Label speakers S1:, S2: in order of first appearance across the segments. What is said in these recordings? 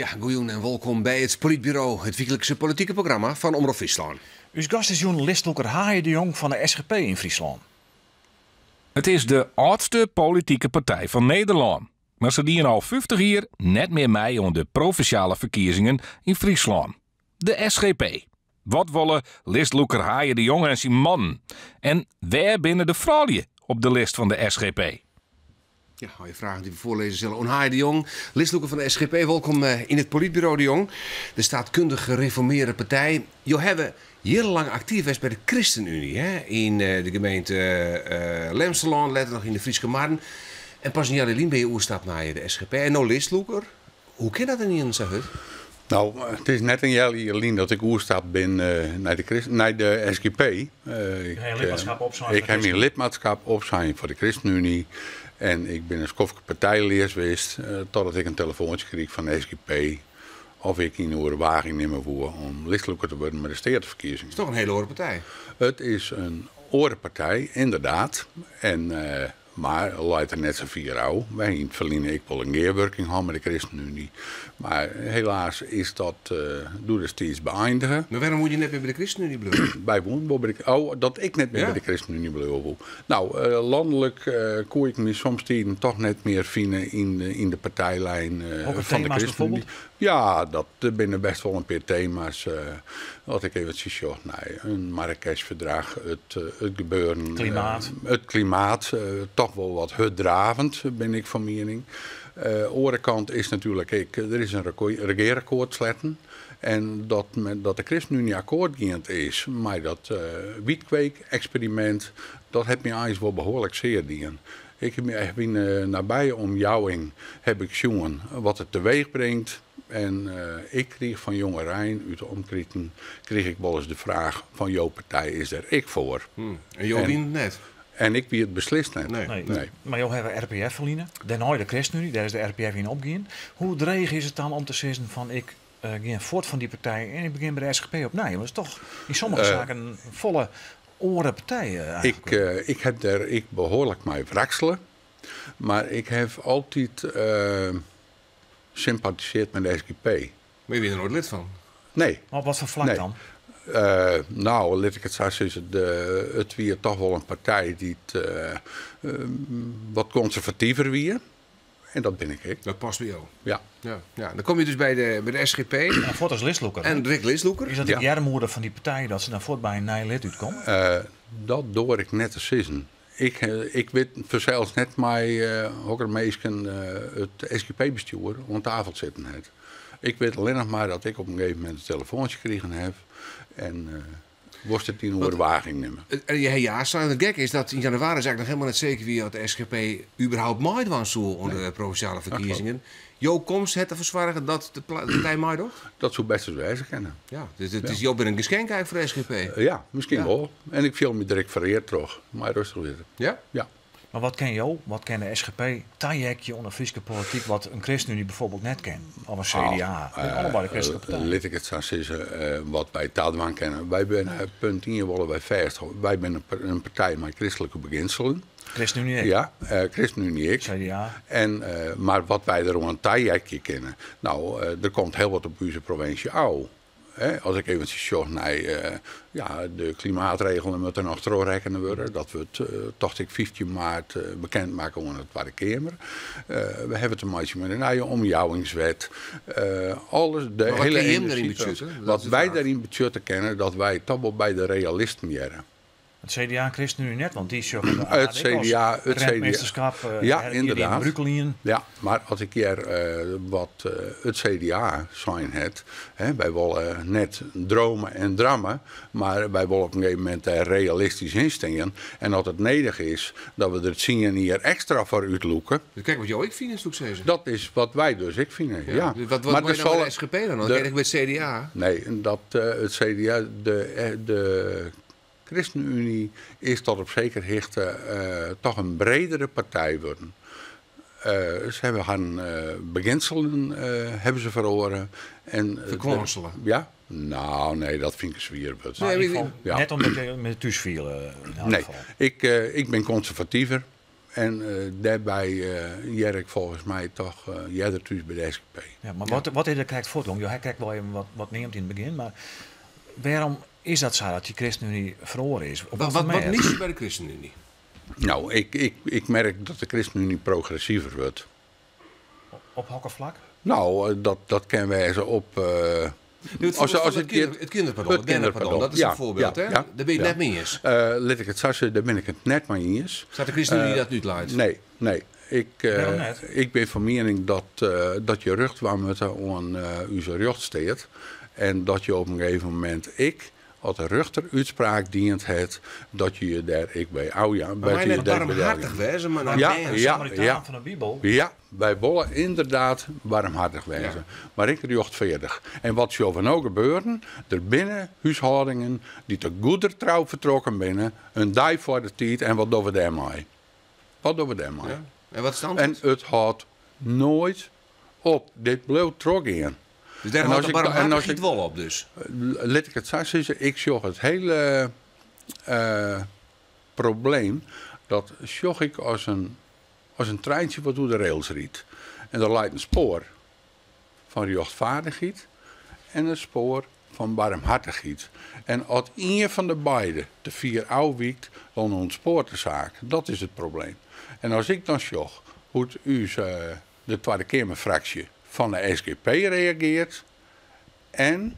S1: Ja, goejûn en wolkom by it Polytburo, it wyklikse politike programma fan Omrop Fryslân.
S2: Us gast is jûn listlûker Haaije de Jong fan de SGP yn Fryslân.
S3: It is de âldste politike partij fan Nederlân, mar se diene al 50 jier net mear mei oan de provinsjale ferkiezingen yn Fryslân. De SGP. Wat wolle listlûker Haaije de Jong en syn mannen? En wêr binne de froulju op de list fan de SGP?
S1: Ja, al je fragen dy't we foarlêze sille oan Haaije de Jong, listlûker fan de SGP. Wolkom yn it Polytburo, De Jong. De staatkundig gereformeerde partij. Jo hawwe jierrenlang aktyf west by de ChristenUnie, hè, yn de gemeente Lemsterlân, letter noch yn de Fryske Marren. En pas in healjier lyn binne je oerstapt nei de SGP en no listlûker. Hoe kin dat ynienen sa hurd?
S4: No, it is net in healjier lyn dat ik oerstapt bin nei de, nei de SGP. Ik ha myn lidmaatskap opsein foar de ChristenUnie. En ik bin in skoftke partijleas west, totdat ik in telefoantsje kriich fan de SGP of ik yn oerwaging nimme woe om listlûker te wurden by de steateferkiezingen.
S1: It is toch in hiele oare partij?
S4: It is in oare partij, ynderdaad. En Mar leit der net sa fier ôf. Wy hiene yn it ferline ek wol in gearwurking hân mei de ChristenUnie. Mar helaas is dat doedestiids beëindige.
S1: Mar wêrom woene je net mear by de ChristenUnie bliuwe?
S4: Wy woene wol by de, oh, dat ik net mear by de ChristenUnie bliuwe woe. No, lanlik koe ik my somstiden toch net mear fine yn de partijlijn fan de ChristenUnie. Ja, dat binne best wol in pear tema's. As ik eventsjes sjoch nei in Marrakesh-ferdrach, it gebeuren.
S2: Klimaat.
S4: It klimaat, toch wol wat hurddravend, bin ik fan miening. Oare kant is natuerlik ek, der is in regearakkoart sletten. En dat, dat de ChristenUnie akkoart giend is mei dat wytkweek-eksperimint, dat hat my eins wol behoarlik sear dien. Ik heb yn de nabije omjouwing heb ik sjoen wat it teweech bringt. En ik kriich fan jongerein út de omkriten kriich ik wolris de fraach fan jo partij is der ek foar.
S1: En jo wienen it net?
S4: En ik wie it beslist net.
S2: Nee.
S4: Nee.
S2: Mar jo hawwe RPF ferline, dêrnei de ChristenUnie, dêr is de RPF yn opgien. Hoe dreech is it dan om te sizzen fan ik gean fuort fan dy partij en ik begjin by de SGP opnij? Want it is toch yn sommige saken in folle oare partij
S4: eigentlik. Ik heb dêr ek behoarlik mei wraksele, mar ik haw altyd sympathiseard mei de SGP.
S1: Mar je wiene der noait lid fan?
S4: Nee.
S2: Maar op wat foar flak dan?
S4: No, lit ik it sa sizze, it wie toch wol in partij dy't wat konservativer wie. En dat bin ik ek.
S1: Dat past by jo?
S4: Ja.
S1: Ja, ja. Dan komme je dus by de, by de SGP.
S2: En fuort as listlûker.
S1: En direkt listlûker.
S2: Is dat ek earmoede fan dy partij dat se dan fuort by in nij lid útkomme?
S4: Dat doar ik net te sizzen. Ik, ik wit fansels net mei hokker minsken it SGP-bestjoer oan tafel sitten hat. Ik wit allinnich mar dat ik op in gegeven momint in telefoantsje krigen haw en wolst it yn oerwaging nimme.
S1: En je ha ja sein. It gekke is dat yn jannewaris eigentlik noch helemaal net seker wie oft de SGP überhaupt meidwaan soe oan de provinsjale ferkiezingen. Jo komst hat derfoar soarge dat de partij meidocht?
S4: Dat soe best ris wêze kinne.
S1: Ja, dus it is, jo binne in geskenk eigentlik foar de SGP.
S4: Ja, miskien wol. En ik fiel my der ek fereard troch, mei rêstich witte.
S1: Ja?
S4: Ja.
S2: Mar wat kin jo, wat kin de SGP taheakje oan de Fryske polityk wat in ChristenUnie bijvoorbeeld net kin? Of in CDA? Binne allebeide kristlike partijen.
S4: Lit ik it sa sizze, wat wy tadwaan kinne. Wy binne, punt ien wolle wy fêsthâlde, wy binne in partij mei kristlike begjinselen.
S2: ChristenUnie ek?
S4: Ja, ChristenUnie ek.
S2: CDA.
S4: En, mar wat wy deroan taheakje kinne, no, der komt hiel wat op ús provinsje ôf. As ik eventsjes sjoch nei ja, de klimaatregelen moatte noch trochrekkene wurde. Dat wurdt, tocht ik, 15 maart bekend makke oan de Twadde Keamer. We hawwe te meitsjen mei de nije omjouwingswet. Alles, de
S1: Mar wat
S4: hiele
S1: kin jim deryn
S4: enerzjy.
S1: betsjutte? Dat
S4: Wat
S1: is de
S4: wy
S1: fraach.
S4: dêryn betsjutte kinne, dat wy toch wol by de realisten hearre.
S2: It CDA en ChristenUnie net, want dy sjogge de
S4: It
S2: aard ek as
S4: CDA, it CDA.
S2: rentmeesterskap,
S4: Ja,
S2: hier yn
S4: ynderdaad.
S2: brûklien.
S4: Ja, mar as ik hear wat it CDA sein hat, hè, wy wolle net drome en dramme, mar wy wolle op in gegeven momint dêr realistysk yn stean. En as it nedich is dat we der 10 jier ekstra foar útlûke.
S1: Dus krekt wat jo ek fine, soe ik sizze.
S4: Dat is wat wy dus ek fine, ja.
S1: Dus wat
S4: Mar
S1: moat
S4: der
S1: je dan by
S4: sil
S1: de SGP dan? Dan
S4: de
S1: kin ik by it CDA.
S4: Nee, dat it CDA, de ChristenUnie is tot op zekere hichte toch in bredere partij wurden. Se hawwe harren begjinselen hawwe se feroare. En
S1: Ferkwânsele?
S4: Ja. Nou, nee, dat fyn ik in swier wurd.
S2: Maar in
S1: Nee,
S2: ieder geval,
S4: Ja.
S2: net omdat je je thús fiele, yn elk
S4: Nee,
S2: gefal.
S4: ik bin konservativer. En dêrby hear ik folgens my toch earder thús by de SGP.
S2: Ja, mar wat, wat is der krekt fuortgong? Jo ha krekt wol even wat, wat neamd yn it begjin, mar wêrom is dat sa dat dy ChristenUnie feroare is? Op
S1: Wat,
S2: wat
S1: wat, wat
S2: mêd?
S1: mis je by de ChristenUnie?
S4: Nou, ik merk dat de ChristenUnie progressiver wurdt.
S2: Op hokker flak?
S4: Nou, dat kin wêze op.
S1: Nu, het
S4: Als
S1: het,
S4: het
S1: kinder, het kinderpardon,
S4: het
S1: het kinderpardon, dat is
S4: ja,
S1: een voorbeeld,
S4: ja,
S1: hè?
S4: ja,
S1: Daar ben je het
S4: ja.
S1: net mee eens.
S4: Lit ik it sa sizze, dêr bin ik it net mei iens.
S1: Staat de ChristenUnie dat nu luidt?
S4: Nee, nee. Ik,
S2: Wêrom net?
S4: ik bin fan miening dat je rjocht dwaan moatte oan ús rjochtssteat. En dat je op in gegeven momint ek, as de rjochter útspraak dien hat, dat je je dêr ek by ôfjaan.
S1: Maar
S4: dat
S1: wij
S4: je
S1: net
S4: je dêr by
S1: barmhartig wêze, mar nei
S4: Ja,
S1: bern.
S4: ja.
S2: Samaritaan fan de Bibel.
S4: Ja, wy wolle ynderdaad barmhartich wêze. Mar ek rjochtfeardich. En wat sjogge we no gebeuren? Der binne húshâldingen dy't te goeder trou fertrokken binne, in dei foar de tiid. En wat dogge we dêrmei? Wat dogge we dêrmei?
S1: Ja. En wat is het
S4: En
S1: antwoord?
S4: it hâldt noait op. Dit bliuwt trochgean.
S1: Dus dêr
S4: en
S1: hâldt
S4: as
S1: de
S4: ik- en als
S1: barmhartichheid
S4: ik-
S1: wol op dus.
S4: Lit ik it sa sizze, ik sjoch it hiele probleem, dat sjoch ik as in treintsje wat oer de rails rydt. En der leit in spoar fan rjochtfeardichheid en in spoar fan barmhartichheid. En as ien fan de beide te fier ôfwykt, dan ûntspoart de saak. Dat is it probleem. En as ik dan sjoch hoe't ús, de Twadde Keamerfraksje fan de SGP reagearret en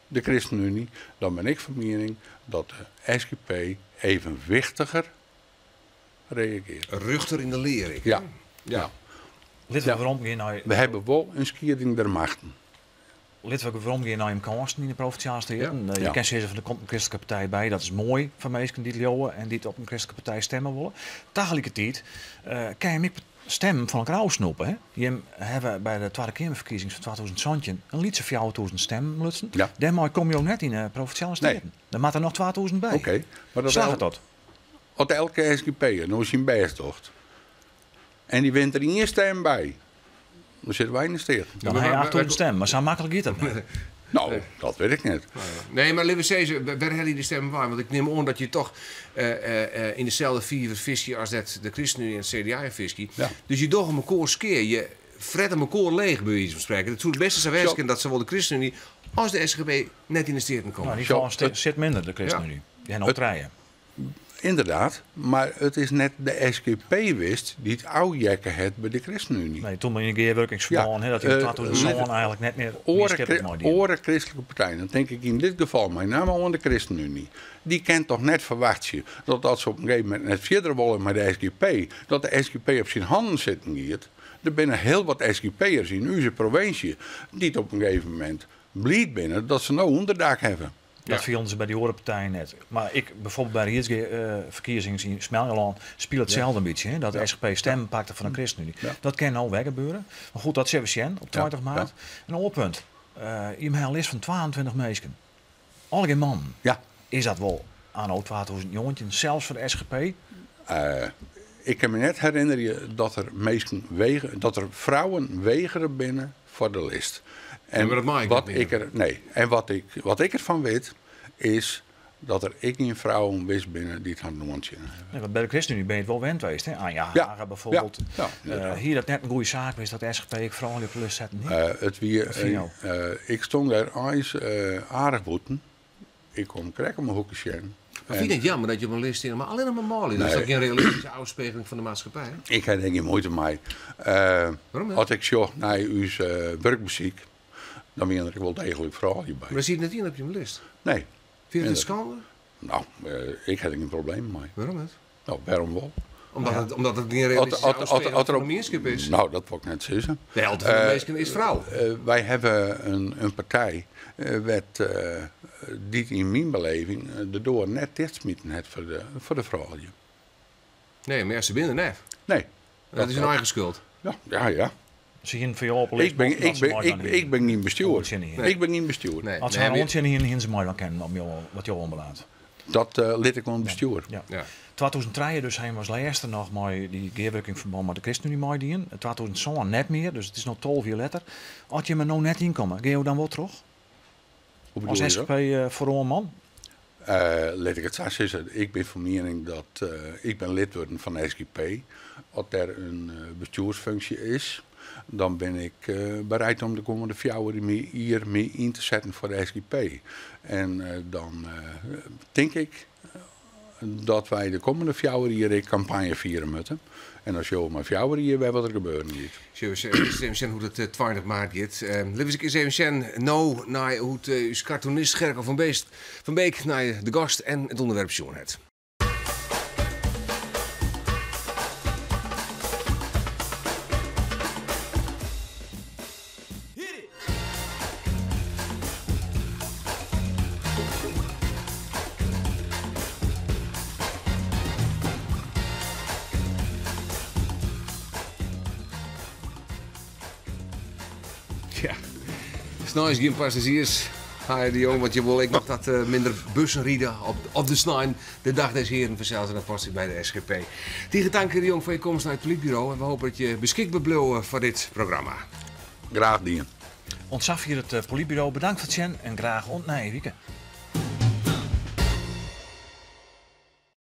S4: de ChristenUnie, dan bin ik fan miening dat de SGP evenwichtiger reagearret.
S1: Rjochter yn de lear, ik.
S4: Ja.
S1: Ja.
S2: Litte we weromgean nei
S4: We hawwe wol in skieding der machten.
S2: Litte we weromgean nei jim kânsen yn de Provinsjale Steaten. Je
S4: Ja.
S2: kinne sizze fan der komt in kristlike partij by. Dat is moai foar minsken dy't leauwe en dy't op in kristlike partij stimme wolle. Tagelikertiid kinne jim ek stimmen fan elkoar ôfsnoepe. Hè? Jim hawwe by de Twadde Keamerferkiezings fan 2017 in lytse 4000 stimmen lutsen.
S4: Ja.
S2: Dêrmei komme jo net yn de Provinsjale
S4: Nee.
S2: Steaten. Der moat der noch 2000 by.
S4: Oké, mar dat
S2: Slagget dat?
S4: As elke SGP'er no syn bêst docht en dy wint der ien stim by, dan sitte wy yn de Steaten.
S2: Dan
S1: maar
S2: ha je 8000 stimmen, mar sa maklik giet dat net.
S4: Nou, dat wit ik net.
S1: Nee, mar litte we sizze, wêr helje je de stimmen wei? Want ik nim oan dat je toch yn deselde fiver fiskje as dat de ChristenUnie en it CDA fiskje.
S4: Ja.
S1: Dus je dogge elkoar skea. Je frette elkoar leech, by wize fan sprekken. It soe it bêste sa wêze
S4: Zo.
S1: kinne dat sawol de ChristenUnie as de SGP net yn de Steaten komme.
S2: Nou, die
S4: Zo,
S2: geval sit minder, de ChristenUnie. Die hebben al trije.
S4: Ynderdaad, mar it is net de SGP west dy't ôfjekke hat by de ChristenUnie.
S2: Nee, toen yn de gearwurkingsferbân,
S4: Ja,
S2: hè, dat yn 2007 eigentlik net mear mienskiplik mei die.
S4: Oare kristlike partijen, dan tink ik yn dit gefal mei namme oan de ChristenUnie, dy kin toch net ferwachtsje dat as se op in gegeven momint net fierder wolle mei de SGP, dat de SGP op syn hannen sitten giet. Der binne hiel wat SGP'ers yn ús provinsje dy't op in gegeven momint bliid binne dat se no ûnderdak hawwe.
S2: Dat fielden se by dy oare partijen net. Mar ik, byfoarbyld by de riedsferkiezings yn Smellingerlân, spile itselde in bytsje. Hè, dat de SGP stimmen pakte fan de ChristenUnie. Dat kin no wer gebeuren. Mar goed, dat sille we sjen op 20 maart. In oar punt. Jim ha in list fan 22 minsken. Allegear mannen.
S4: Ja.
S2: Is dat wol anno 2019, sels foar de SGP?
S4: Ik kin my net herinnerje dat der minsken wege, dat der frouen wegere binne foar de list. En
S1: Ja, mar dat mei ik
S4: wat
S1: net mear.
S4: ik der, nee, en wat ik derfan wit, is dat der ek gjin frouen wist binne dy't har oantsjinne hawwe.
S2: Nee, want by de ChristenUnie binne je it wol wend west, hè? Anja Hagen byfoarbyld.
S4: Ja, ja,
S2: Hie dat net in goede saak west dat de SGP ek froulju op de list setten hie?
S4: It wie,
S2: Wat fyn jo?
S4: ik stond dêr eins aardich bûten. Ik kom krekt om 'e hoeke sjen.
S1: Maar fyn je it jammer dat je op in list steane, mar allinnich mar manlju? Dat is
S4: Nee.
S1: toch gjin realistyske ôfspegeling fan de maatskippij?
S4: Ik ha dêr gjin muoite mei.
S1: Wêrom net?
S4: As ik sjoch nei ús wurkbesyk, dan wiene der ek wol deeglik froulju by.
S1: Mar der sit net ien op je list.
S4: Nee.
S1: Fyn je it in
S4: Inderdaad.
S1: skande?
S4: Nou, ik ha der gjin probleem mei.
S1: Wêrom net?
S4: Nou, wêrom wol?
S1: Omdat it gjin realistyske ôfspegeling fan de mienskip is.
S4: Nou, dat wol ik net sizze.
S1: De helte fan de minsken is frou.
S4: Wy hawwe in partij wêr't, dy't yn myn beleving de doar net tichtsmiten hat foar de froulju.
S1: Nee, mar se binne der net.
S4: Nee.
S1: Dat is hun eigen skuld.
S4: Ja, ja, ja.
S2: Se hienen foar jo op 'e list
S4: Ik
S2: dat se meidwaan hienen.
S4: ben gjin bestjoer.
S2: Oantsjinne hienen.
S4: Ik bin gjin bestjoer.
S1: Nee.
S2: As se
S1: Nee,
S2: har
S1: mar-
S2: oantsjinne hienen, hienen se meidwaan kinnen om jo, wat jo oanbelanget.
S4: Dat lit ik oan it bestjoer.
S2: Ja.
S1: Ja.
S2: 2003 dus hy as lêste noch mei dy gearwurkingsferbân mei de ChristenUnie meidien. 2007 net mear, dus it is noch 12 jier letter. As je der no net yn komme, geane jo dan wol troch?
S4: Hoe
S2: As
S4: bedoel je
S2: SGP
S4: dat?
S2: foaroanman?
S4: Lit ik it sa sizze, ik bin fan miening dat ik bin lid wurden fan de SGP. As der in bestjoersfunksje is, dan bin ik bereid om de kommende 4 jier my yn te setten foar de SGP. En dan tink ik dat wy de kommende 4 jier ek kampanje fiere moatte. En dan sjogge we mei 4 jier wer wat der gebeuren giet.
S1: Sille we earst even sjen hoe't it 20 maart giet. Litte we ris even sjen no nei hoe't ús cartoonist Gerko van Beest van Beek nei de gast en it ûnderwerp sjoen hat. Ja, sneins gjin passazjiers. Haye de Jong, want je wolle ek noch dat eh, minder bussen ride op, op de snein. De dag des Heren fansels en dat past by de SGP. Tige tank de Jong foar je komst nei it Polytburo en we hoopje dat je beskikber bliuwe foar dit programma.
S4: Graach dien.
S2: Oant safier it Polytburo. Bedankt foar it sjen en graach oant nije wike.